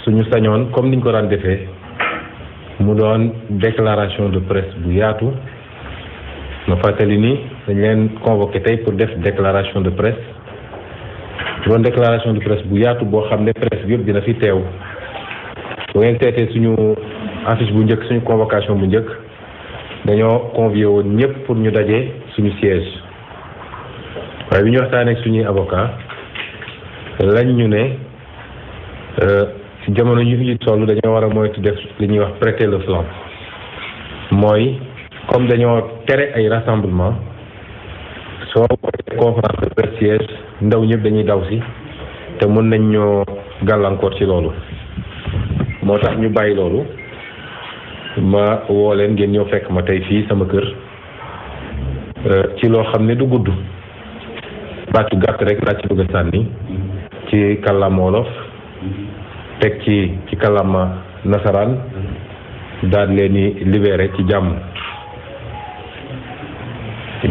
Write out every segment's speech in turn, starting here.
suñu sañoon comme niñ ko daan defee mu doon déclaration de presse bu yaatu ma fàttali ni dañ leen convoqué tey pour def déclaration de presse doon déclaration de presse bu yaatu boo xam ne presse bi yëpp dina fi teew bu ngeen seetee suñu affiche bu njëkk suñu convocation bu njëkk dañoo convié woon ñëpp pour ñu daje suñu siège waaye bi ñu waxtaanee ak suñuy avocat lañ ñu ne jamono ñu fi toll dañoo war a moytu def li ñuy wax prêter le flanc mooy comme dañoo tere ay rassemblement soo wootee conférence de presse siège ndaw ñëpp dañuy daw si te mën nañ ñoo gàllankoor ci loolu moo tax ñu bàyyi loolu ma woo leen ngeen ñëw fekk ma tey fii sama kër ci loo xam ne du gudd baatu gàtt rek laa ci bëgg a sànni ci kàllaama wolof teg ci kàllaama nasaraan daal leen ni libéré ci jàmm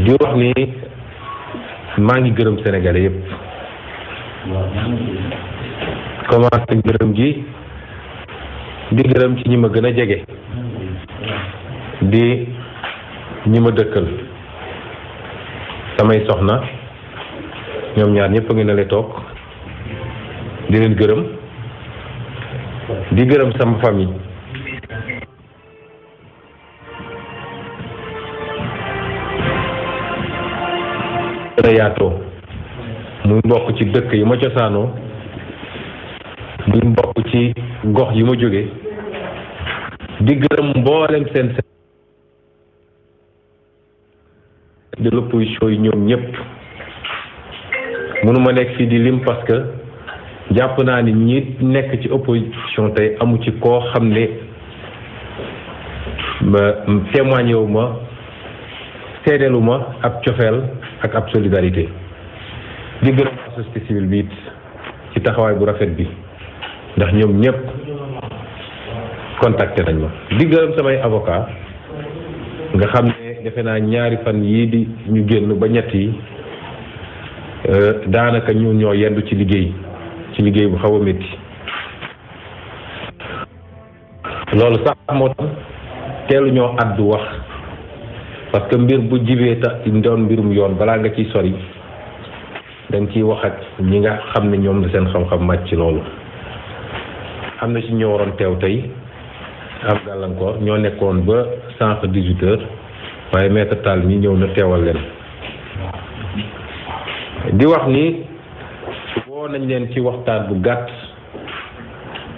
di wax ni maa ngi gërëm sénégalais yépp commencé gërëm gi di gërëm ci ñi ma gën a jege di ñi ma dëkkal samay soxna ñoom ñaar ñëpp a ngi ne le toog di leen gërëm di gërëm sama famille gën a yaatoo muy mbokk ci dëkk yi ma cosaanoo muy mbokk ci gox yi ma jóge di gërëm mboolem seen de l'opposition yi ñoom ñëpp mënuma nekk fii di lim parce que jàpp naa ni ñi nekk ci opposition tey amu ci koo xam ne témoigné wu ma seedeelu ma ab cofeel ak ab solidarité di gërëm société civile bi it ci taxawaay bu rafet bi ndax ñoom ñëpp contacté nañ ma di gërëm samay avocat nga xam ne defe naa ñaari fan yii di ñu génn ba ñett yi daanaka ñu ñoo yendu ci liggéey bu xaw a métti loolu sax moo tax teelu ñoo àddu wax parce que mbir bu jibee ta doon mbirum yoon balaa nga ciy sori dañ ciy wax ak ñi nga xam ne ñoom la seen xam-xam màcc ci loolu am na ci ñoo waroon teew tey am gàllankoor ñoo nekkoon ba sànq 18 heures waaye maître Tall mi ñëw na teewal leen di wax ni woo nañ leen ci waxtaan bu gàtt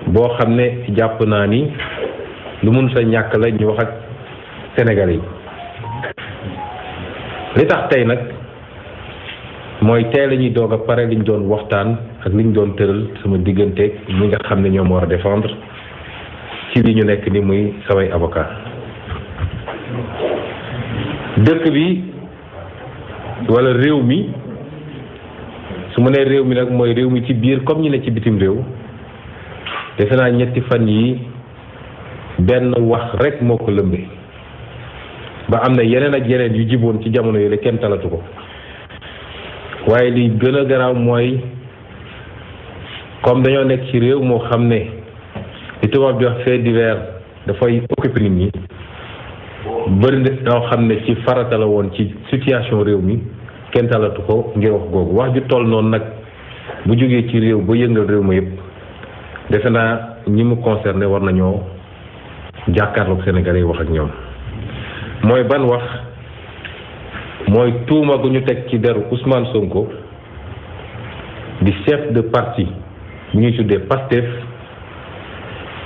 boo xam ne jàpp naa ni lu mun sa ñàkk la ñu wax ak Sénégalais yi li tax tey nag mooy tey la ñuy doog a pare liñ doon waxtaan ak liñ doon tëral sama digganteeg ñi nga xam ne ñoom war a défendre ci li ñu nekk ni muy samay avocat dëkk bi wala réew mi su ma nee réew mi nag mooy réew mi ci biir comme ñi ne ci bitim réew defe naa ñetti fan yi benn wax rek moo ko lëmbe ba am na yeneen ak yeneen yu jiboon ci jamono yooyu kenn talatu ko waaye li gën a garaaw mooy comme dañoo nekk ci réew moo xam ne li tubaab di wax fait divers dafay occupé nit ñi bëri na ñoo xam ne ci farata la woon ci situation réew mi kenn talatu ko ngir wax googu wax ju toll noonu nag bu jógee ci réew ba yëngal réew ma yëpp defe naa ñi mu concerné war nañoo jàkkaarloog Sénégalais yi wax ak ñoom mooy ban wax mooy tuuma gu ñu teg ci deru Ousmane Sonko di chef de parti bu ñuy tuddee PASTEF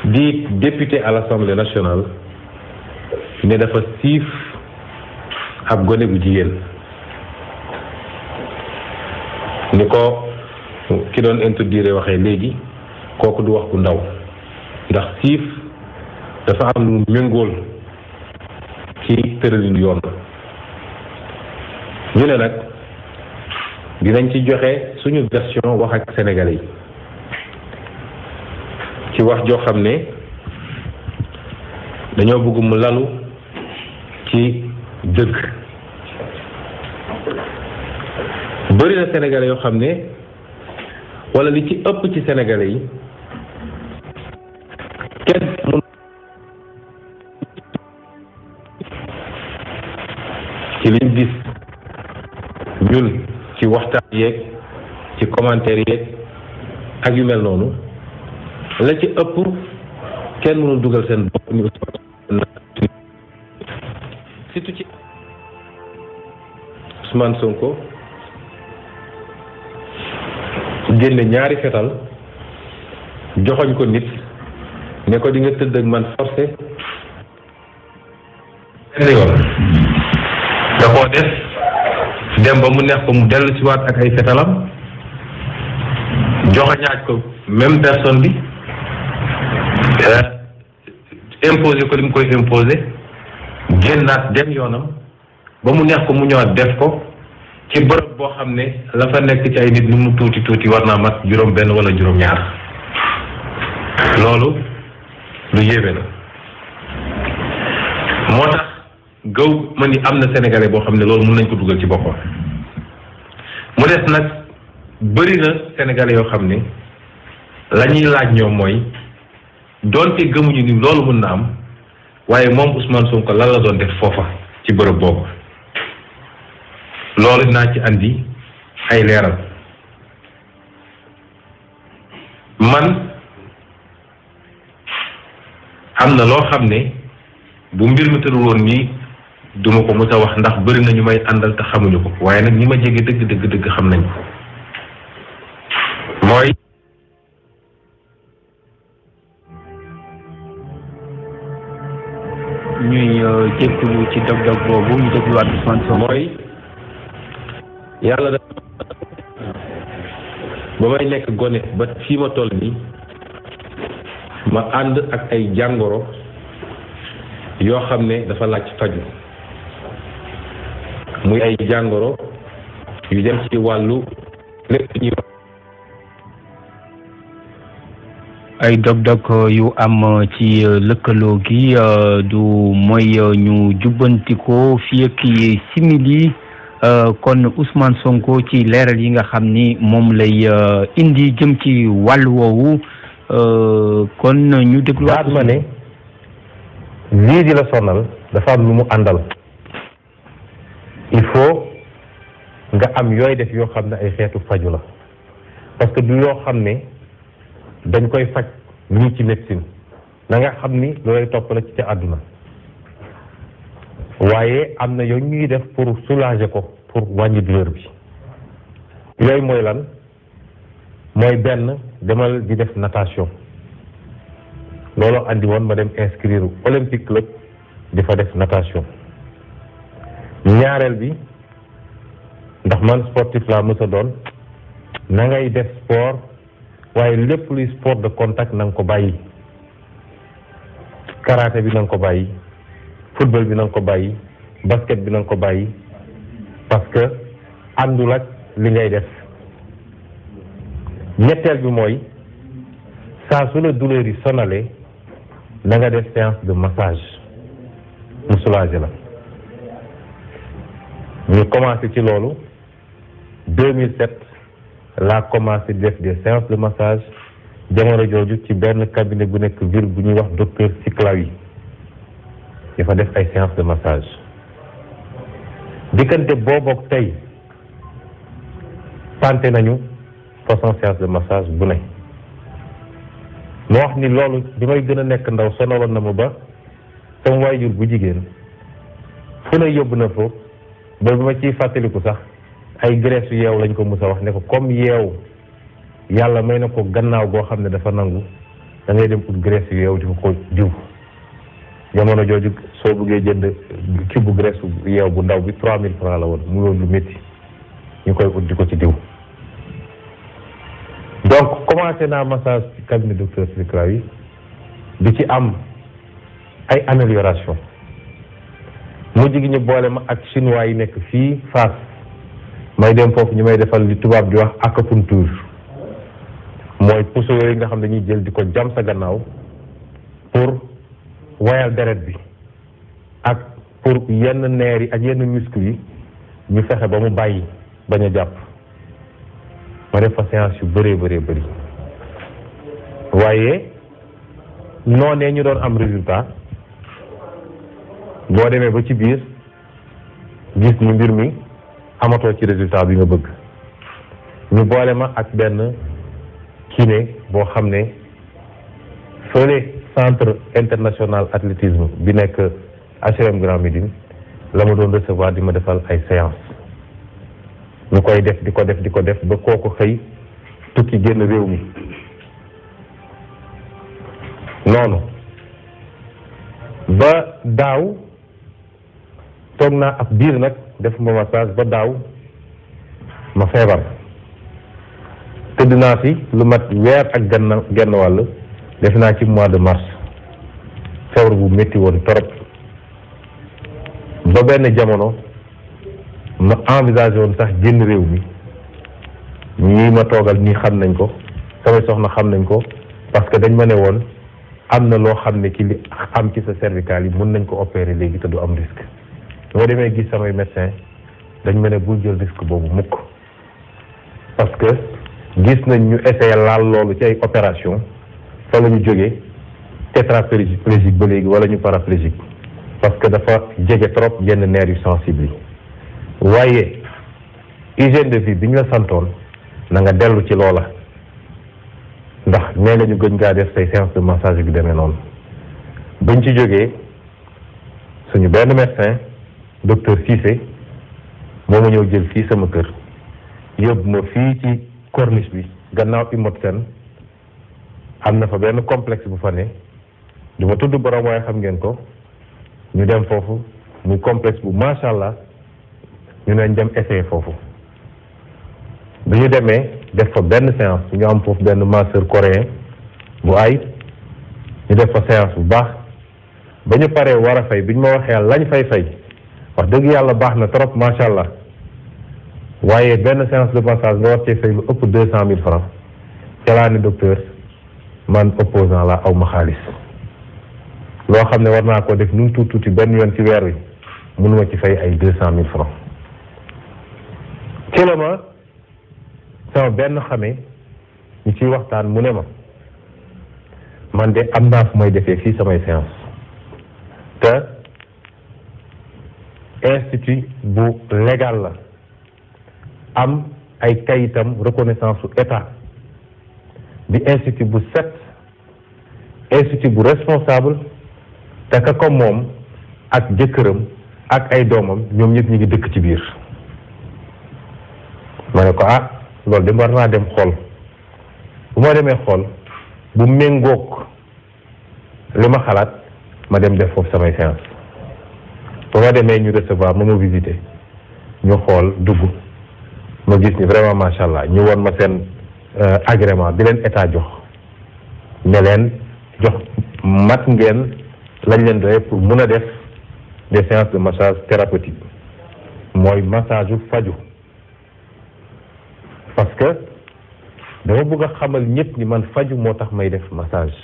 di député à l'Assemblée nationale ne dafa siif ab gone bu jigéen ni ko ki doon introduire waxee léegi kooku du wax bu ndaw ndax siif dafa am lu méngool ci tëralin yoon ñu ne nag dinañ ci joxe suñu version wax ak Sénégalais yi ci wax joo xam ne dañoo bëgg mu lalu ci dëgg bëri na Sénégalais yoo xam ne wala li ci ëpp ci Sénégalais yi kenn mun ci liñ gis ñun ci waxtaan yeeg ci commentaire yeeg ak yu mel noonu la ci ëpp kenn mënul dugal seen bopp ni surtout ci Ousmane Sonko génne ñaari fetal joxoñ ko nit ne ko di nga tëdd ak man forcé benn yoon da koo def dem ba mu neex ko mu dellu ci waat ak ay fetalam joxoñaaj ko même personne bi imposé ko li mu koy imposé génnaat dem yoonam ba mu neex ko mu ñëwaat def ko ci bërëb boo xam ne la fa nekk ci ay nit lu mu tuuti tuuti war naa mat juróom benn wala juróom ñaar loolu lu yéeme la moo tax gaw ma ni am na sénégalais boo xam ne loolu mën nañ ko dugal ci boppam mu des nag bëri na sénégalais yoo xam ne la ñuy laaj ñoom mooy doonte gëmuñu ni loolu mën na am waaye moom Ousmane Sonko lan la doon def foofa ci bërëb boobu loolu naa ci andi ay leeral man am na loo xam ne bu mbir mi tëddul woon nii duma ko mës a wax ndax bëri na ñu may àndal te xamuñu ko waaye nag ñi ma jege dëgg xam nañ ko mooy ñuy jégalu ci dog-dog boobu ñu dégluwaat Ousmane Sonko mooy yàlla da ba may nekk gone ba fii ma toll nii ma ànd ak ay jàngoro yoo xam ne dafa laaj faju muy ay jàngoro yu dem ci wàllu lépp ñuy wax ay dog-dog yu am ci lëkkaloo gi du mooy ñu jubbantikoo fii ak simili kon Ousmane Sonko ci leeral yi nga xam ni moom lay indi jëm ci wàll woowu kon ñu dégluwaat ma ne lii di la sonal dafa am lu mu àndal il faut nga am yooy def yoo xam ne ay xeetu faju la parce que du yoo xam ne dañ koy faj nii ci médecine na nga xam ni loolay topp la ci ca àdduna waaye am na yooyu ñuy def pour soulager ko pour wàññi douleur bi yooyu mooy lan mooy benn demal di def natation looloo andi woon ma dem inscrire Olympique Club di fa def natation ñaareel bi ndax man sportif laa mës a doon na ngay def sport waaye lépp luy sport de contact na nga ko bàyyi karaté bi na nga ko bàyyi football bi na nga ko bàyyi basket bi na nga ko bàyyi parce que àndul ak li ngay def ñetteel bi mooy saa su la douleur yi sonalee na nga def séance de massage mu soulager la ñu commencé ci loolu 2007 laa commencé def des séances de massage jamono jooju ci benn cabinet bu nekk ville bu ñuy wax docteur Siklawi dafa def ay séances de massage diggante boobu ak tey tenté nañu façon séance de massage bu ne moo wax ni loolu bi may gën a nekk ndaw sonaloon na ma ba sama waajur bu jigéen fu ne yóbbu na foofu ba bi ma ciy fàttaliku sax ay graisse yu yeew lañ ko mus a wax ne ko comme yeew yàlla may na ko gannaaw goo xam ne dafa nangu da ngay dem ut graisse yu yeew di ko diw jamono jooju soo bëggee jënd kii bu graisse yeew bu ndaw bi 3000 francs la woon mu yoon lu métti ñu koy ut di ko ci diw donc commencé naa massage ci cabinet docteur Sikra yi di ci am ay amélioration mujj gi ñu boole ma ak chinois yi nekk fii Fass may dem foofu ñu may defal li tubaab di wax acupuncture mooy puso yooyu nga xam ne dañuy jël di ko jam sa gannaaw pour wayal deret bi ak pour yenn neer yi ak yenn muscle yi ñu fexe ba mu bàyyi bañ a jàpp ma def fa séance yu bëree bëri waaye noonee ñu doon am résultat boo demee ba ci biir gis ni mbir mi amatoo ci résultat bi nga bëgg ñu boole ma ak benn kiné boo xam ne fële centre international athlétisme bi nekk HLM Grand Médine la ma doon recevoir di ma defal ay séance ñu koy def di ko def ba kooku xëy tukki génn réew mi noonu ba daaw toog naa ab diir nag def ma massage ba daaw ma feebar tëdd naa fi lu mat weer ak genn wàll def naa ci mois de mars feebar bu métti woon torop ba benn jamono ma envisagé woon sax génn réew mi ñii ma toogal ñii xam nañ ko samay soxna xam nañ ko parce que dañ ma ne woon am na loo xam ne ci li am ci sa cervical yi mën nañ ko opérer léegi te du am risque moo demee gis samay médecin dañ ma ne bul jël risque boobu mukk parce que gis nañ ñu essayer laal loolu ci ay opération fa la ñu jógee tétraplégique ba léegi wala ñu paraplégique parce que dafa jege trop yenn nerfs yu sensible yi waaye hygiène de vie bi ñu la santoon na nga dellu ci loola ndax nee nga ñu gëj ngaa def say séance de massage bi demee noonu buñ ci jógee suñu benn médecin docteur Cissé moo ma ñëw jël fii sama kër yóbbu ma fii ci corniche bi gannaaw Imotsen am na fa benn complexe bu fa ne du ma tudd borom waaye xam ngeen ko ñu dem foofu muy complexe bu macha allah ñu neñ dem essayer foofu bi ñu demee def fa benn séance ñu am foofu benn masseur coréen bu ay ñu def fa séance bu baax ba ñu paree war a fay bi ñu ma waxee lañ fay wax dëgg yàlla baax na trop macha allah waaye benn séance de massage nga war cee fay lu ëpp 200 000 francs ca laa ne docteur man opposant la aw ma xaalis loo xam ne war naa ko def nu mu tuuti benn yoon ci weer wi mënuma ci fay ay 200 000 francs ci la ma sama benn xamee ñu ciy waxtaan mu ne ma man de am naa fu may defee fii samay séance te institut bu légal la am ay kayitam reconnaissance su état di institut bu set institut bu responsable te ka ko moom ak jëkkëram ak ay doomam ñoom ñëpp ñu ngi dëkk ci biir ma ne ko ah loolu de war naa dem xool bu ma demee xool bu méngoog li ma xalaat ma dem def foofu samay séance ba ma demee ñu recevoir ma visité ñu xool dugg ma gis ni vraiment macha allah ñu woon ma seen agrément bi leen état jox ne leen jox mat ngeen lañ leen doyee pour mun a def des séances de massage thérapeutique mooy massage u faju parce que dama bëgg a xamal ñëpp ni man faju moo tax may def massage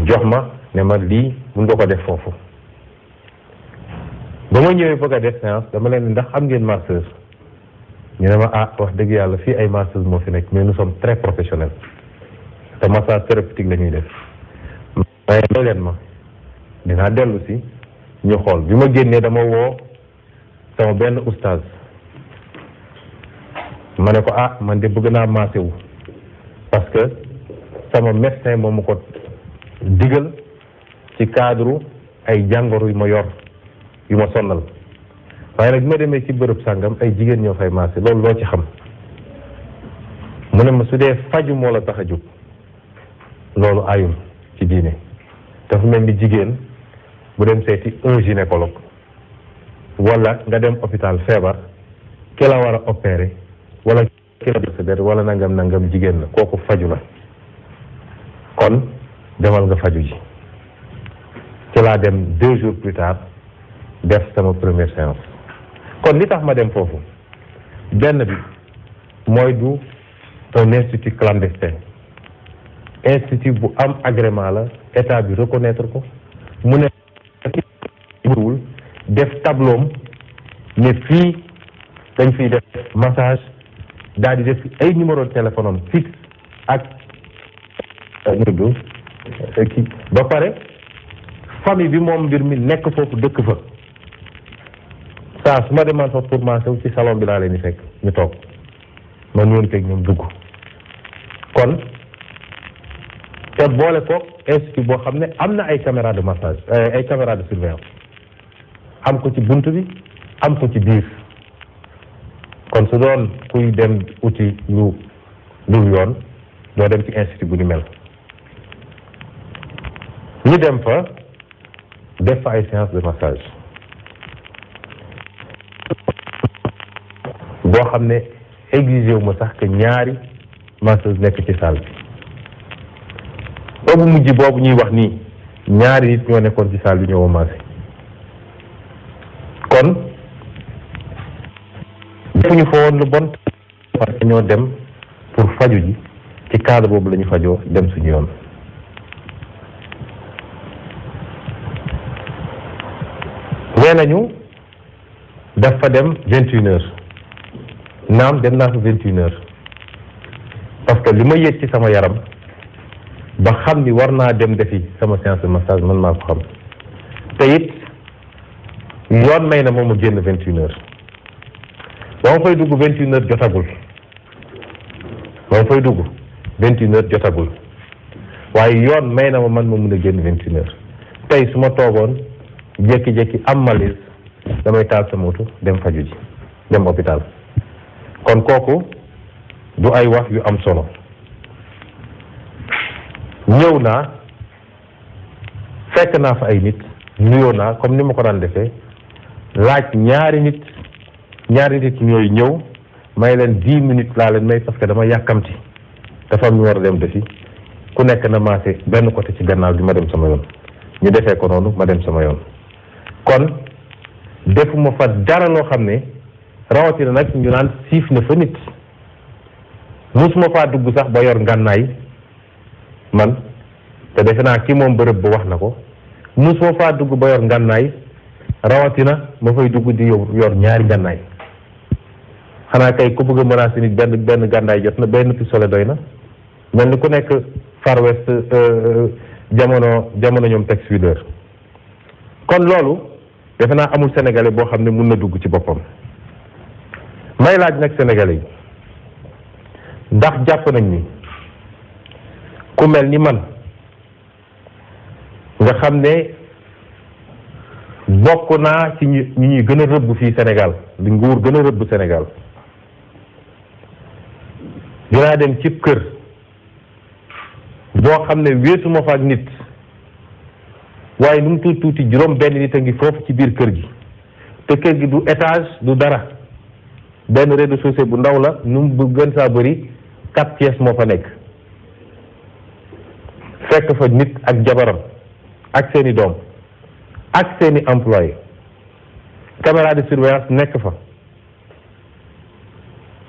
jox ma ne ma lii mun nga ko def foofu ba ma ñëwee bëgg a def séance dama leen ndax am ngeen masseur ñu ne ma ah wax dëgg yàlla fii ay masseuse moo fi nekk mais nous sommes très professionnels te massage thérapeutique la ñuy def waaye may leen ma dinaa dellu si ñu xool bi ma génnee dama woo sama benn oustaz ma ne ko ah man de bëgg naa massé wu parce que sama médecin moom ma ko digal ci cadre ay jàngoro yu ma yor yu ma sonnal waaye nag bi ma demee ci bërëb sàngam ay jigéen ñoo fay massé loolu loo ci xam mu ne ma su dee faju moo la tax a jóg loolu ayul ci diine dafa mel ni jigéen bu dem seeti un gynécologue wala nga dem hôpital feebar ki la war a opérer wala ki la sa der wala nangam jigéen la kooku faju la kon demal nga faju ji ci laa dem 2 jours plus tard def sama première séance kon li tax ma dem foofu benn bi mooy du un institut clandestin institut bu am agrément la état bi reconnaître ko mu ne wul def tableau ne fii dañ fiy def massage daal di def ay numéro de téléphone am fixe ak kii ba pare famille bi moom mbir mi nekk foofu dëkk fa saa su ma demaan fa pour maase ci salon bi laa leen di fekk ñu toog ma ñëwoon teg ñoom dugg kon te boole ko institut boo xam ne am na ay caméra de massage ay caméra de surveillance am ko ci bunt bi am ko ci biir kon su doon kuy dem uti lu dul yoon doo dem ci institut bu ni mel ñu dem fa def fa ay séance de massage boo xam ne exigé wu ma sax que ñaari masseuse nekk ci salle bi boobu mujj boobu ñuy wax nii ñaari nit ñoo nekkoon ci salle bi ñoo massé kon defuñu fa woon lu bon parce que ñoo dem pour faju ji ci cadre boobu la ñu fajoo dem suñu yoon nee nañu dafa dem 21h naam dem naa fa 21h parce que li ma yëg ci sama yaram ba xam ni war naa dem defi sama séance de massage man maa ko xam te it yoon may na moom mu génn 21h ba ma fay dugg 21h jotagul ba ma fay dugg 21h jotagul waaye yoon may na ma man ma mun a génn 21h tey su ma toogoon jékki-jékki am malaise damay taal sama moto dem faju ji dem hôpital kon kooku du ay wax yu am solo ñëw naa fekk naa fa ay nit nuyoo naa comme ni ma ko daan defee laaj ñaari nit ñooy ñëw may leen 10 minutes laa leen may parce que dama yàkkamti dafa am ñu war a dem defi ku nekk na maase benn côté ci gannaaw gi ma dem sama yoon ñu defee ko noonu ma dem sama yoon kon defuma fa dara loo xam ne rawatina nag ñu naan siif na fa nit musuma faa dugg sax ba yor ngànnaay man te defe naa ki moom bërëb ba wax na ko musuma faa dugg ba yor ngànnaay rawatina ma fay dugg di yor ñaari ngànnaay xanaa kay ku bëgg a menacer nit benn gànnaay jot na benn pistolet doy na mel ni ku nekk Far West jamono ñoom Tex Willer kon loolu defe naa amul sénégalais boo xam ne mun na dugg ci boppam may laaj nag sénégalais yi ndax jàpp nañ ni ku mel ni man nga xam ne bokk naa ci ñi ñuy gën a rëbb fii Sénégal li nguur gën a rëbb Sénégal dinaa dem cib kër boo xam ne wéetuma fa ak nit waaye nu mu tuuti tuuti juróom benn nit a ngi foofu ci biir kër gi te kër gi du étage du dara benn rez-de-chaussée bu ndaw la nu mu gën saa bëri 4 pièces moo fa nekk fekk fa nit ak jabaram ak seeni doom ak seeni employé caméra de surveillance nekk fa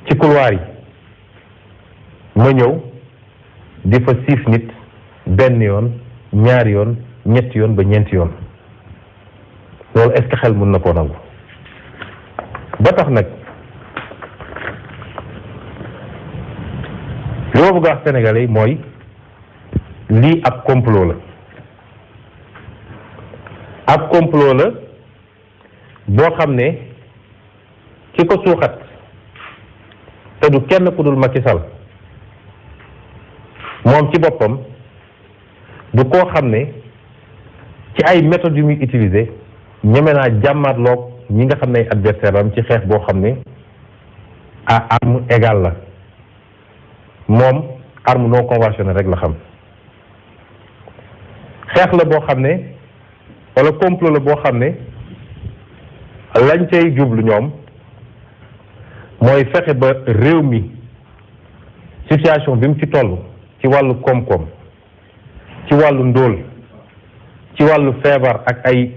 ci couloir yi ma ñëw di fa siif nit benn yoon ñaari yoon ñetti yoon ba ñeenti yoon loolu est-ce que xel mën na koo nangu ba tax nag li ma bëgg a wax sénégalais yi mooy lii ab complot la ab complot la boo xam ne ki ko suuxat te du kenn ku dul Macky Sall moom ci boppam du koo xam ne ci ay méthodes yu muy utiliser ñeme naa jàmmaarloog ñi nga xam ne ay adversaire am ci xeex boo xam ne à arme égale la moom arme non conventionnelle rek la xam xeex la boo xam ne wala complot la boo xam ne lañ cay jublu ñoom mooy fexe ba réew mi situation bi mu ci toll ci wàllu koom-koom ci wàllu ndóol ci wàllu feebar ak ay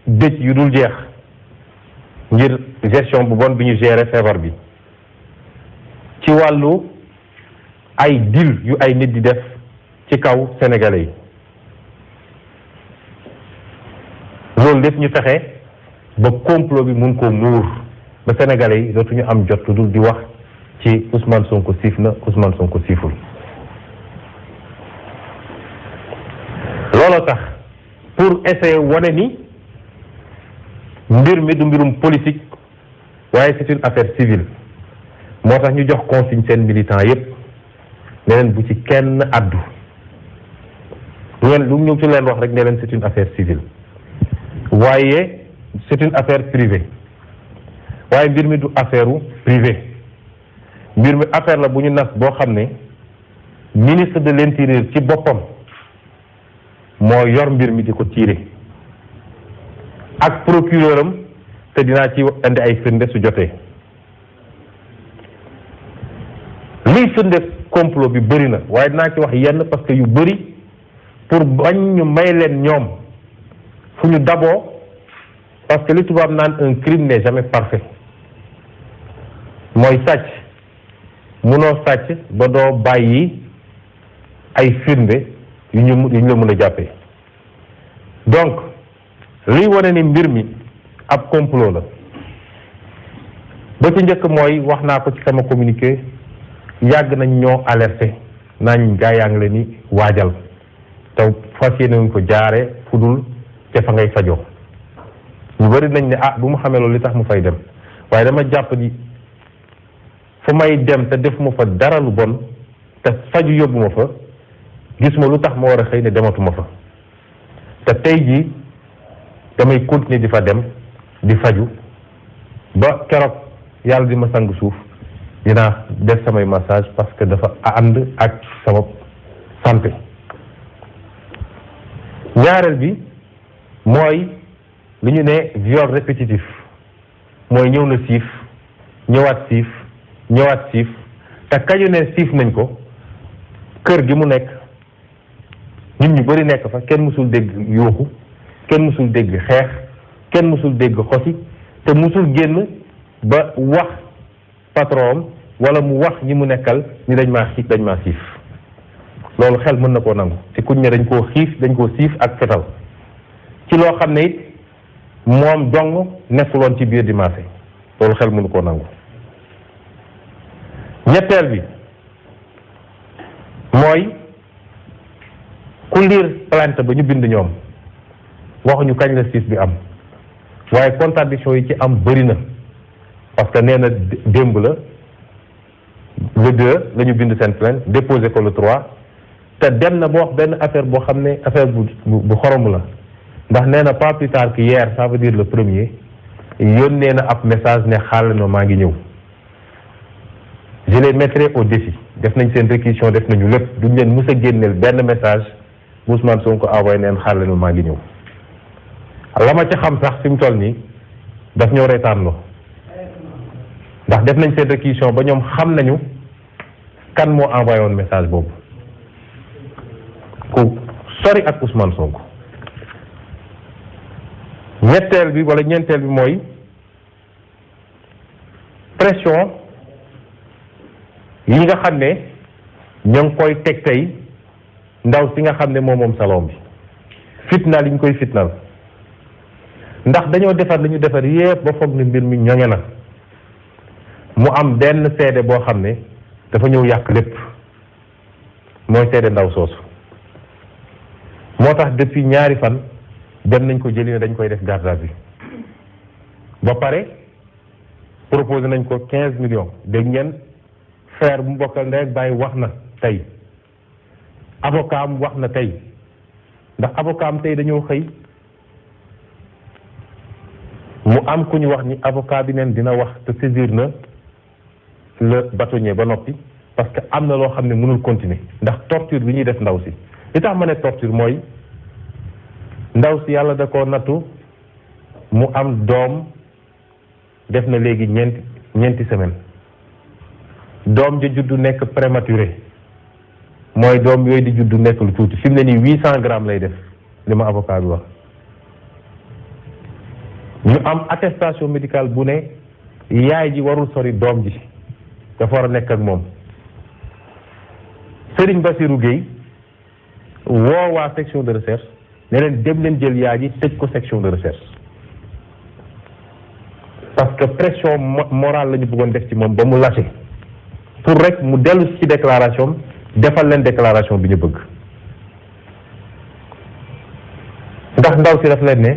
dëj yu dul jeex ngir gestion bu bon bi ñu gérer feebar bi ci wàllu ay deal yu ay nit di def ci kaw sénégalais yi loolu lépp ñu fexe ba complot bi mun koo muur ba sénégalais yi dootuñu am jot lu dul di wax ci Ousmane Sonko siif na Ousmane Sonko siiful looloo tax pour essayer wane ni mbir mi du mbirum politique waaye c'est une affaire civile moo tax ñu jox consigne seen militant yépp ne leen bu ci kenn addu lu ñu ci leen wax rek ne leen c'est une affaire civile waaye c'est une affaire privée waaye mbir mi du affaire privée mbir mi affaire la bu ñu nas boo xam ne ministre de l'intérieur ci boppam moo yor mbir mi di ko tiire ak procureur am te dinaa ci indi ay firnde su jotee liy firnde complot bi bëri na waaye dinaa ci wax yenn parce que yu bëri pour bañ ñu may leen ñoom fu ñu daboo parce que li tubaab naan un crime n'est jamais parfait mooy sàcc munoo sàcc ba doo bàyyi ay firnde yu ñu la mën a jàppee donc liy wane ni mbir mi ab complot la ba ci njëkk mooy wax naa ko ci sama communiqué yàgg nañ ñoo alerté nañ gaa yaa ngi leen ni waajal te fas yéene wuñ ko jaare fu dul ca fa ngay fajoo ñu bëri nañ ne bu mu xamee loolu li tax mu fay dem waaye dama jàpp ni fu may dem te defuma fa dara lu bon te faju yóbbuma fa gisuma lu tax ma war a xëy ne dematuma fa te tey jii damay continuer di fa dem di faju ba keroog yàlla di ma sang suuf dinaa def samay massage parce que dafa ànd ak sama santé. ñaareel bi mooy li ñu ne viol répétitif mooy ñëw na siif ñëwaat siif ñëwaat siif te kañu ne siif nañ ko kër gi mu nekk nit ñu bari nekk fa kenn mësul dégg yuuxu kenn mësul dégg xeex kenn mësul dégg xosi te mësul génn ba wax patron wala mu wax ñi mu nekkal ni dañ maa siif loolu xel mën na koo nangu ci kuñ ne dañ koo siif ak fetal ci loo xam ne it moom dong nekkuloon ci biir di marché loolu xel mënu koo nangu. ñetteel bi mooy ku liir plainte ba ñu bind ñoom waxuñu kañ la siif bi am waaye contradiction yi ci am bëri na parce que nee na démb la le 2 la ñu bind seen plainte déposé ko le 3 te dem na ba wax benn affaire boo xam ne affaire bu xoromu la ndax nee na pas plus tard que hier ça veut dire le 1er yónnee na ab message ne xaaral ma maa ngi ñëw. je les mettrai au défi def nañ seen réquisition def nañu lépp duñ leen mës a génneel benn message Ousmane Sonko envoyé neen xaaral ma maa ngi ñëw. la ma ca xam sax fi mu toll nii daf ñoo reetaanloo ndax def nañ seen réquisition ba ñoom xam nañu kan moo envoyé woon message boobu ku sori ak Ousmane Sonko. ñetteel bi wala ñeenteel bi mooy pression yi nga xam ne ñoo ngi koy teg tey ndaw si nga xam ne moom salon bi fitnaal yi ñu koy fitnaal ndax dañoo defar li ñu defar yépp ba foog ne mbir mi ñoŋe na mu am benn seede boo xam ne dafa ñëw yàq lépp mooy seede ndaw soosu moo tax depuis ñaari fan dem nañ ko jëli ne dañ koy def garde à vue ba pare proposé nañ ko 15 millions dégg ngeen frère bu mbokkal ndey ak bàyyi wax na tey avocat am wax na tey ndax avocat am tey dañoo xëy mu am ku ñu wax ni avocat bi neen dina wax te saisir na le bâtonnier ba noppi parce que am na loo xam ne mënul continuer ndax torture bi ñuy def ndaw si li tax ma ne torture mooy ndaw si yàlla da koo nattu mu am doom def na léegi ñeenti semaine doom ja juddu nekk prématuré mooy doom yooyu di juddu nekk lu tuuti fi mu ne nii 800 grammes lay def li ma avocat bi wax ñu am attestation médicale bu ne yaay ji warul sori doom ji dafa war a nekk ak moom Serigne Bassirou Gueye woo waa section de recherche ne leen dem leen jël yaay ji tëj ko section de recherche parce que pression morale la ñu bëggoon def ci moom ba mu lâché pour rek mu dellu ci déclaration defal leen déclaration bi ñu bëgg ndax ndaw si daf leen ne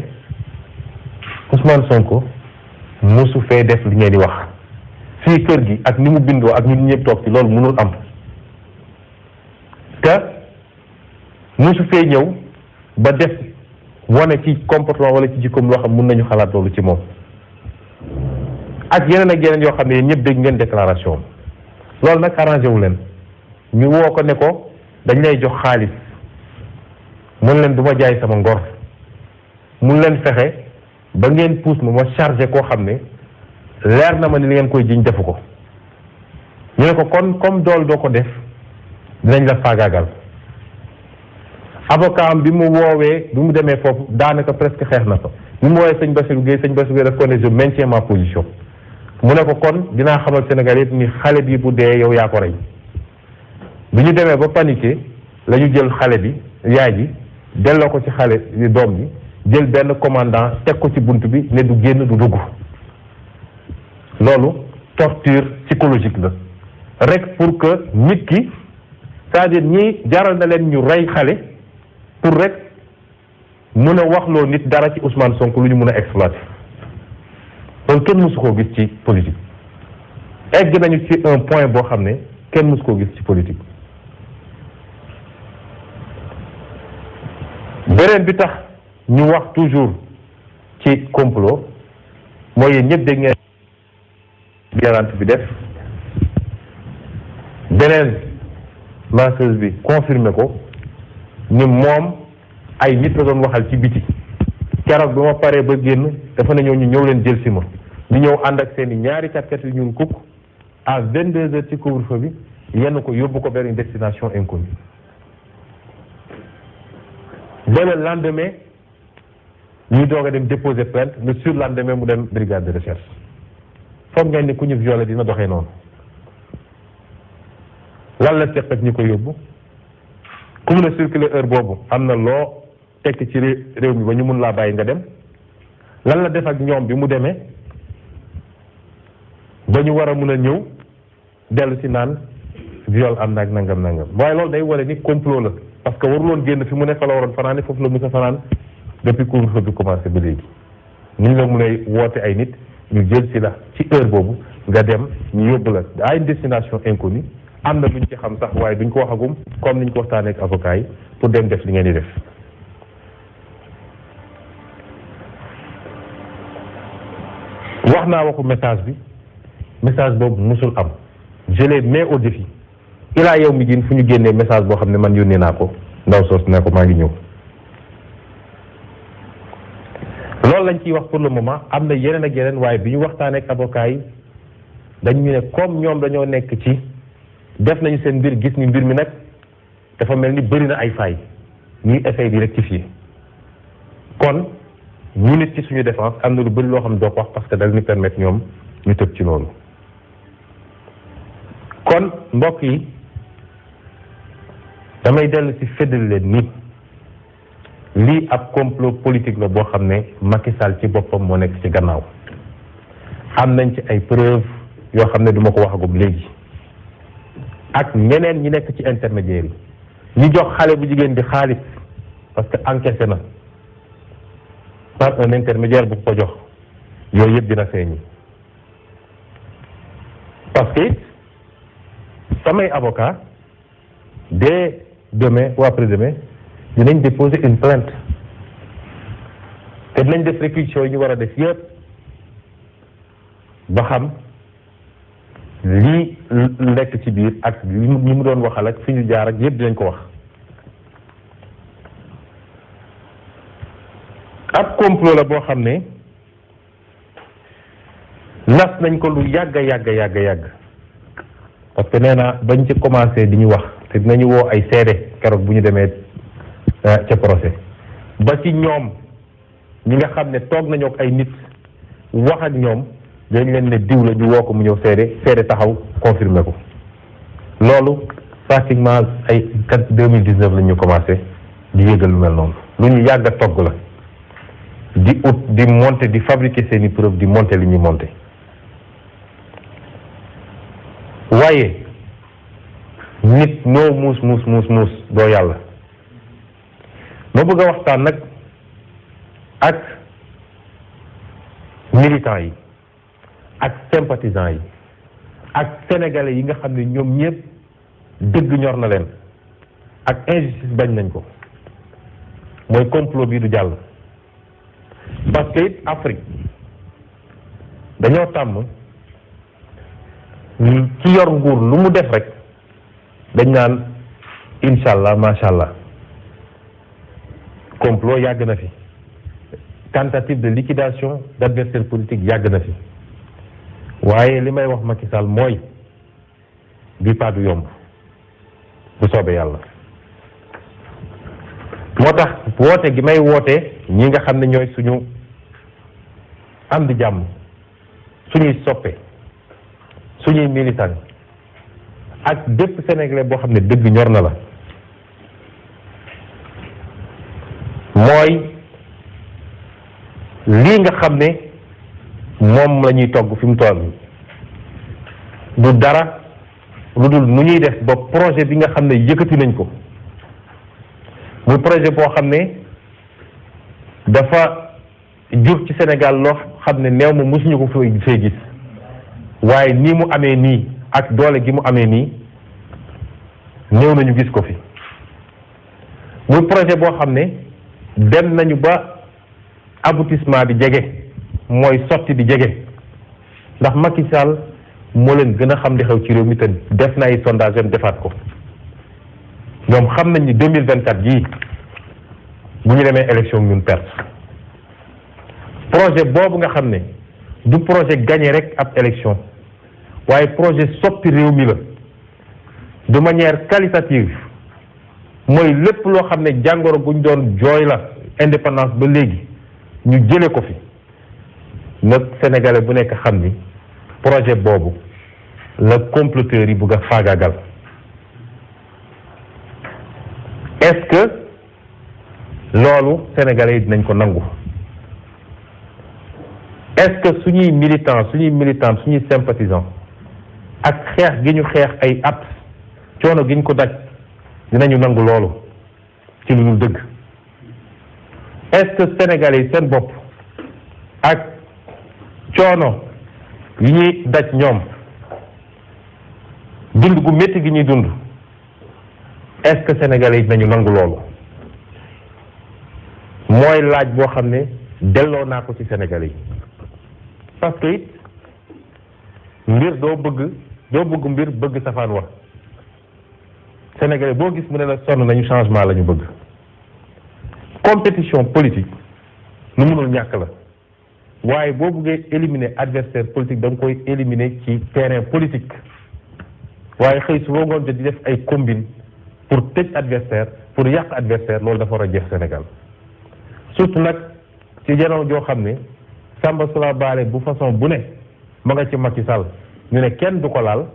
Ousmane Sonko mosu fee def li ngeen di wax fii kër gi ak ni mu bindoo ak ñun ñëpp toog ci loolu mënul am te mosu fee ñëw ba def wane ci comportement wala ci jikkoom loo xam mun nañu xalaat loolu ci moom ak yeneen yoo xam ne yéen ñëpp dégg ngeen déclaration loolu nag arrangé wu leen ñu woo ko ne ko dañ lay jox xaalis mun leen du ma jaay sama ngor mun leen fexe ba ngeen puus ma chargé koo xam ne leer na ma ni li ngeen koy jiñ defu ko ñu ne ko kon comme dool doo ko def dinañ la faagaagal avocat am bi mu woowee bi mu demee foofu daanaka presque xeex na ko bi mu woowee sëñ Bassirou Guèye daf ko ne je maintiens ma position mu ne ko kon dinaa xamal Sénégal yëpp ni xale bi bu dee yow yaa ko rey bi ñu demee ba paniqué la ñu jël xale bi yaay ji delloo ko ci xale doom bi jël benn commandant teg ko ci bunt bi ne du génn du dugg loolu torture psychologique la rek pour que nit ki c'est-à-dire ñi jaral na leen ñu rey xale pour rek mun a waxloo nit dara ci Ousmane Sonko lu ñu mun a exploiter loolu kenn mësu koo gis ci politique egg nañu ci un point boo xam ne kenn mësu koo gis ci politique beneen bi tax ñu wax toujours ci complot mooy yéen ñëpp dégg ngeen garante bi def beneen masseuse bi confirmé ko ni moom ay nit la doon waxal ci biti keroog bi ma paree ba génn dafa ne ñu ñëw leen jël si ma ñu ñëw ànd ak seen i ñaari kat yu ñuul kukk à 22h ci couvre-feu bi yenn ko yóbbu ko vers une destination inconnue ba le lendemain ñuy doog a dem déposer plainte le surlendemain mu dem brigade de recherche foog ngeen ni ku ñu violé dina doxee noonu lan la seq ak ñi ko yóbbu ku mun a circuler heure boobu am na loo tekk ci réew mi ba ñu mun laa bàyyi nga dem lan la def ak ñoom bi mu demee ba ñu war a mun a ñëw dellu si naan viol am na ak nangam waaye loolu day wane ni complot la parce que waruloon génn fi mu ne fa la waroon fanaan foofu la mos a fanaan depuis couvre-feu bi commencé ba léegi ni ñu la mun a woote ay nit ñu jël si la ci heure boobu nga dem ñu yóbbu la à une destination inconnue am na luñ ci xam sax waaye duñ ko waxagum comme niñ ko waxtaanee ak avocat yi pour dem def li ngeen di def wax naa waxu message boobu musul am je les mets au défi ilaa yow mi fu ñu génnee message boo xam ne man yónnee naa ko ndaw soos ne ko maa ngi ñëw loolu lañ ciy wax pour le moment am na yeneen ak yeneen waaye bi ñu waxtaanee ak avocat yi dañu ne comme ñoom dañoo nekk ci def nañu seen mbir gis ni mbir mi nag dafa mel ni bëri na ay failles ñuy essayer di rectifier kon ñu nit ci suñu défense am na lu bëri loo xam ne doo ko wax parce que dal ñu permettre ñoom ñu tëb ci loolu kon mbokk yi damay dellu ci feddali leen ni lii ab complot politique la boo xam ne Macky Sall ci boppam moo nekk ci gannaaw am nañ ci ay preuve yoo xam ne duma ko waxagum léegi ak ñeneen ñi nekk ci intermédiaire yi ñi jox xale bu jigéen bi xaalis parce que encaissé na par un intermédiaire bu ko jox yooyu yëpp dina feeñi parce que samay avocat dès demain ou après-demain dinañ déposer une plainte te dinañ def réquisition yi ñu war a def yëpp ba xam lii nekk ci biir ak ñi mu doon waxal ak fi ñu jaar ak yëpp dinañ ko wax ab complot la boo xam ne nas nañ ko lu yàgg parce que nee naa bañ ci commencé di ñu wax te dinañu woo ay seede keroog bu ñu demee ca procès ba ci ñoom ñi nga xam ne toog nañoo ak ay nit wax ak ñoom dañ leen ne diw la ñu woo ko mu ñëw seede taxaw confirmé ko loolu pratiquement ay 2019 la ñu commencé di yëgal lu mel noonu lu ñu yàgg a togg la di ut di monter di fabriquer seeni preuve di monter li ñuy monter waaye nit noo muus doo yàlla ma bëgg a waxtaan nag militants yi ak sympathisants yi ak sénégalais yi nga xam ne ñoom ñëpp dëgg ñor na leen ak injustice bañ nañ ko mooy complot bi du jàll. parce que it Afrique dañoo tàmm ci yor nguur lu mu def rek dañ naan incha allah macha allah complot yàgg na fi tentative de liquidation d'adversaire politique yàgg na fi waaye li may wax Macky Sall mooy bi pas du yomb bu soobee yàlla. moo tax woote gi may woote ñi nga xam ne ñooy suñu am di jàmm suñuy soppe suñuy militant ak bépp sénégalais boo xam ne dëgg ñor na la mooy lii nga xam ne moom la ñuy togg fi mu toll du dara lu dul nu ñuy def ba projet bi nga xam ne yëkkati nañ ko muy projet boo xam ne dafa jur ci Sénégal loo xam ne néew ma mosuñu ko fee gis waaye nii mu amee nii ak doole gi mu amee nii néew nañu gis ko fi muy projet boo xam ne dem nañu ba aboutissement bi jege mooy sotti bi jege ndax Macky Sall moo leen gën a xam li xew ci réew mi te def na ay sondage am defaat ko ñoom xam nañ ni 2024 jii bu ñu demee élection ñun perte projet boobu nga xam ne du projet gagné rek ab élection waaye projet soppi réew mi la de manière qualitative mooy lépp loo xam ne jàngoro guñ doon jooy la indépendance ba léegi ñu jële ko fi nag sénégalais bu nekk xam ni projet boobu la comploteurs yi bugg a faagaagal. est-ce que loolu sénégalais yi dinañ ko nangu est-ce que suñuy militants suñuy sympathisants ak xeex gi ñu xeex ay at coono gi ñu ko daj dinañu nangu loolu ci lu dul dëgg est-ce que sénégalais yi seen bopp ak coono yi ñuy daj ñoom dund gu métti gi ñuy dund est-ce que sénégalais yi dinañu nangu loolu mooy laaj boo xam ne delloo naa ko ci sénégalais yi parce que it mbir doo bëgg mbir bëgg safaan wa sénégalais boo gis mu ne la sonn nañu changement la ñu bëgg compétition politique lu mënul ñàkk la waaye boo bëggee éliminer adversaire politique da nga koy éliminer ci terrain politique waaye xëy su boo ngoon jot di def ay combine pour tëj adversaire pour yàq adversaire loolu dafa war a jeex Sénégal surtout nag ci jamono joo xam ne Samba Sula Baale bu façon bu ne ma nga ci Macky Sall ñu ne kenn du ko laal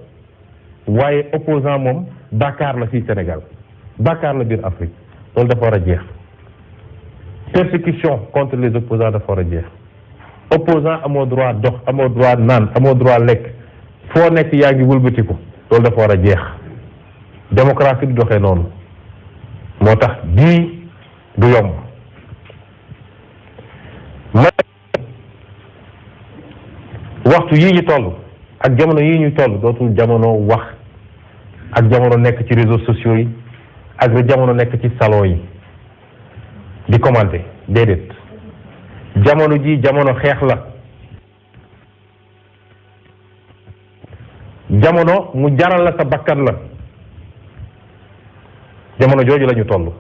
waaye opposant moom Dakar la fii Sénégal Dakar la biir Afrique loolu dafa war a jeex persécution contre les opposants dafa war a jeex opposant amoo droit dox amoo droit naan amoo droit lekk foo nekk yaa ngi wëlbatiku loolu dafa war a jeex démocratie du doxee noonu moo tax bii du yomb waxtu yii ñu toll ak jamono yii ñu toll dootul jamono wax ak jamono nekk ci réseaux sociaux yi ak jamono nekk ci salon yi di commenter déedéet jamono ji jamono xeex la jamono mu jaral la sa bakkan la jamono jooju la ñu toll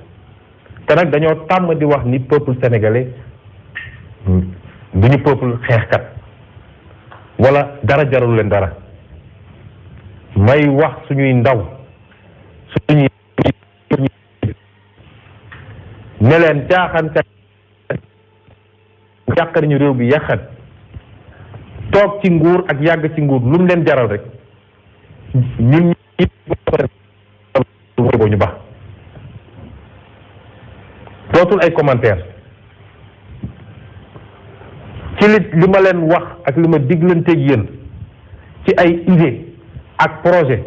te nag dañoo tàmm di wax ni peuple sénégalais du ñu peuple xeexkat wala dara jarul leen dara may wax suñuy ndaw suñuy ne leen caaxaan yàq nañu réew bi yàqat toog ci nguur ak yàgg ci nguur lu mu leen jaral rek ñun boo ñu baax dootul ay commentaire ci li ma leen wax ak li ma diglanteeg yéen ci ay idée ak projet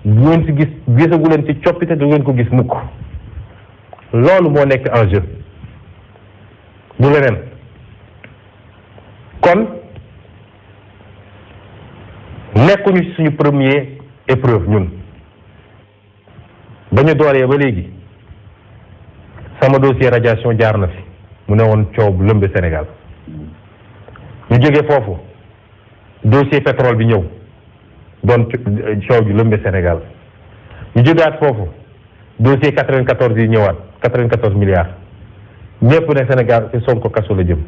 bu ngeen ci gisagu leen ci coppite du ngeen ko gis mukk loolu moo nekk en jeu du leneen kon nekkuñu ci suñu premier épreuve ñun ba ñu dooree ba léegi sama dossier radiation jaar na fi mu ne woon coow bu lëmbe Sénégal ñu jógee foofu dossier pétrole bi ñëw doon coow ju lëmbe Sénégal ñu jógaat foofu dossier 94 yi ñëwaat 94 milliards ñëpp ne Sénégal ci Sonko kaso la jëm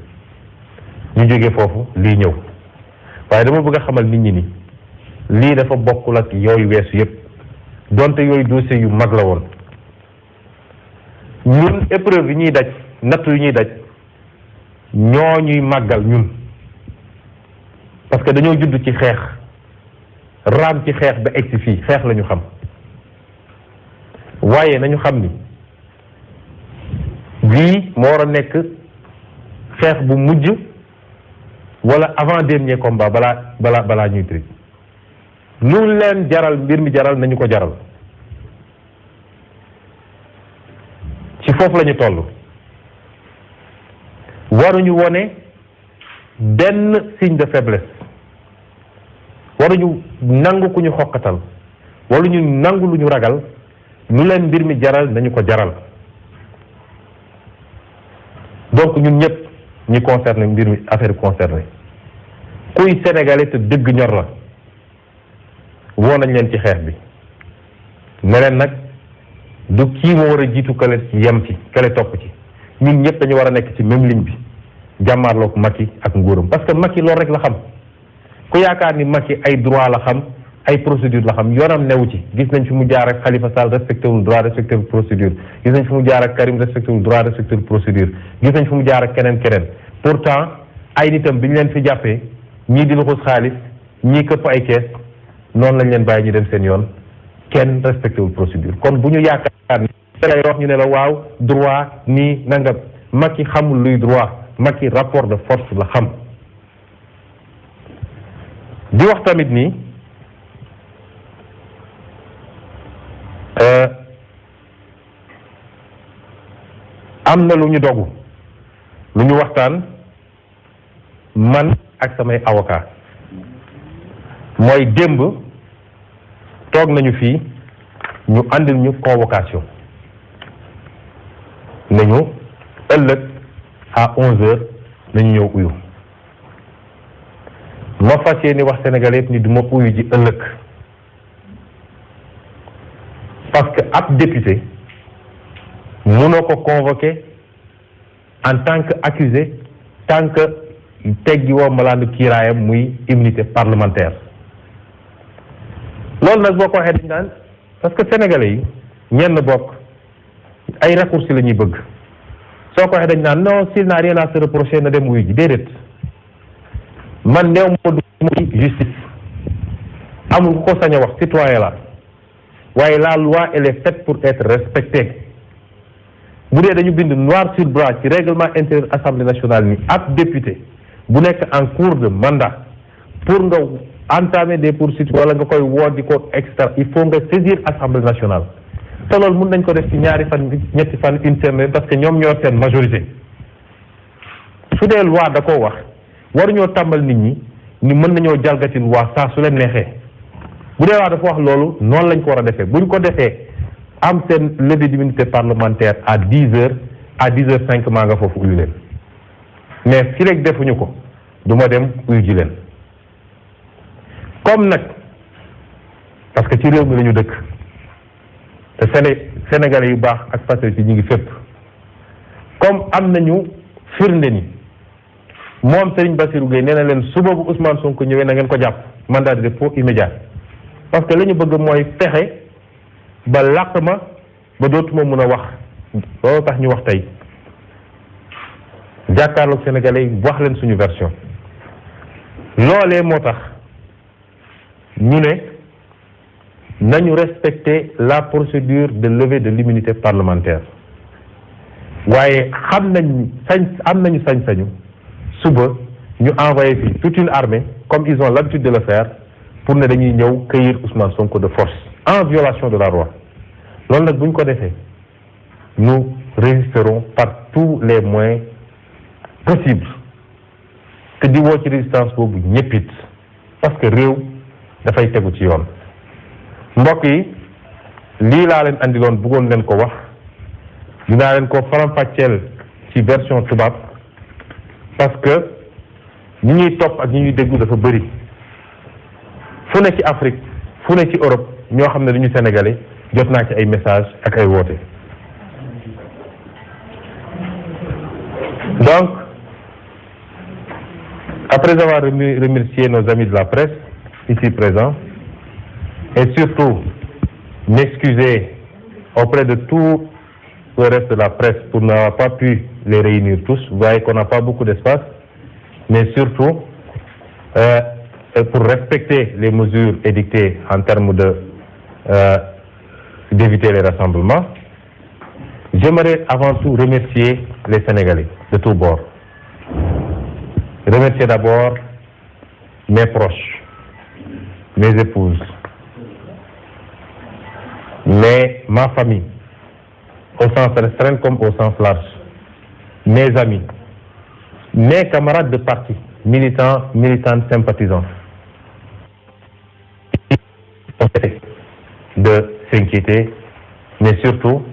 ñu jógee foofu lii ñëw waaye dama bëgg a xamal nit ñi ni lii dafa bokkul ak yooyu weesu yëpp donte yooyu dossier yu mag la woon ñun épreuve yi ñuy daj nattu yi ñuy daj ñoo ñuy màggal ñun parce que dañoo judd ci xeex raam ci xeex ba egsi fii xeex la ñu xam waaye nañu xam ni lii moo war a nekk xeex bu mujj wala avant dernier combat balaa ñuy tri lu leen jaral mbir mi jaral nañu ko jaral ci foofu la ñu toll waruñu wone benn signe de faiblesse waruñu nangu ku ñu xokkatal waruñu nangu lu ñu ragal lu leen mbir mi jaral nañu ko jaral donc ñun ñëpp ñi concerné mbir mi affaire concerné kuy sénégalais te dëgg ñor la woo nañ leen ci xeex bi ne leen nag du kii moo war a jiitu kale yem ci kale topp ci ñun ñëpp dañu war a nekk ci même ligne bi jàmmaarloog Macky ak nguuram parce que Macky loolu rek la xam ku yaakaar ni Macky ay droit la xam ay procédure la xam yoonam newu ci gis nañ fi mu jaar ak Khalifa Sall respecté wul droit respecté wul procédure gis nañ fi mu jaar ak Karim respecté wul droit respecté wul procédure gis nañ fi mu jaar ak keneen pourtant ay nitam bi ñu leen fi jàppee ñii di luxus xaalis ñii këpp ay kees noonu lañ leen bàyyi ñu dem seen yoon kenn respecté wul procédure kon bu ñu yaakaar ni lay wax ñu ne la waaw droit nii nangam Macky xamul luy droit Macky rapport de force la xam di wax tamit nii am na lu ñu dogu lu ñu waxtaan man ak samay avocat mooy démb toog nañu fii ñu àndil ñu convocation nañu ëllëg à 11h nañu ñëw uyu ma fas yéene wax sénégalais ni du ma uyu ji ëllëg parce que ab député mënoo ko convoqué en tant que accusé tant que teggi woo malaanu kiiraayam muy immunité parlementaire loolu nag boo ko waxee dañ naan parce que sénégalais yi ñenn bokk ay raccourcis la ñuy bëgg soo ko waxee dañ naan non s'il n'a rien à se reprocher na dem wuyu ji déedéet man néew moo du justice amul ku ko sañ a wax citoyen la waaye la loi elle est faite pour être respectée bu dee dañu bind noir sur blanc ci règlement intérieur assemblée nationale ni ab député bu nekk en cours de mandat pour nga entamer des poursuites wala nga koy woo di ko extra il faut nga saisir assemblée nationale te loolu mun nañ ko def ci ñaari fan ñetti fan une semaine parce que ñoom ñoo seen majorité su dee loi da koo wax waruñoo tàmbal nit ñi ni mën nañoo jalgati loi saa su leen neexee bu dee loi dafa wax loolu noonu lañ ko war a defee buñ ko defee am seen levée d'immunité parlementaire à 10h à 10h05 maa nga foofu uyu leen mais fi rek defuñu ko du ma dem uyu ji leen comme nag parce que ci réew mi la ñu dëkk te Sénégalais yu baax ak patriotes yi ñu ngi fépp comme am nañu firnde ni moom Serigne Bassirou Gueye nee na leen suba bu Ousmane Sonko ñëwee na ngeen ko jàpp mandat de dépôt immédiat parce que la ñu bëgg mooy fexe ba làq ma ba dootuma mun a wax loolu tax ñu wax tey jàkkaarloog sénégalais yi wax leen suñu version loolee moo tax ñu ne nañu respecter la procédure de levée de l'immunité parlementaire waaye xam nañ am nañu sañ-sañu suba ñu envoyé fii toute une armée comme ils ont l'habitude de le faire pour ne dañuy ñëw cueillir Ousmane Sonko de force en violation de la loi loolu nag bu ñu ko defee nous résisterons par tous les moyens possibles te di woo ci résistance boobu ñëpp it parce que réew dafay tegu ci yoon. mbokk yi lii laa leen andiloon bëggoon leen ko wax dinaa leen ko faram-fàcceel ci version tubaab parce que ñi ñuy topp ak ñi ñuy déglu dafa bëri fu ne ci Afrique fu ne ci Europe ñoo xam ne duñu sénégalais jot naa ci ay message ak ay woote. Donc après avoir remercié nos amis de la presse ici présents et surtout m'excuser auprès de tout le reste de la presse pour n'avoir pas pu les réunir tous. Vous voyez qu'on n'a pas beaucoup d'espace, mais surtout pour respecter les mesures édictées en termes d'éviter les rassemblements. J'aimerais avant tout remercier les Sénégalais de tous bords. Remercier d'abord mes proches, mes épouses, ma famille, au sens restreint comme au sens large, mes amis, mes camarades de parti, militants, militantes, sympathisants, de s'inquiéter, mais surtout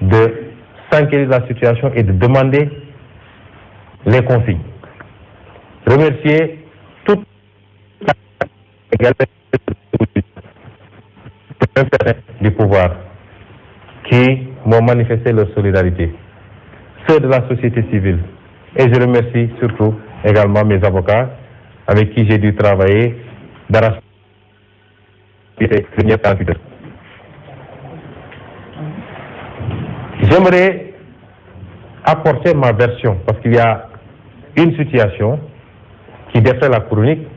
de s'inquiéter de la situation et de demander les consignes. Remercier toute la du pouvoir qui m'ont manifesté leur solidarité, ceux de la société civile, et je remercie surtout également mes avocats avec qui j'ai dû travailler d'arrache. J'aimerais apporter ma version parce qu'il y a une situation qui défait la chronique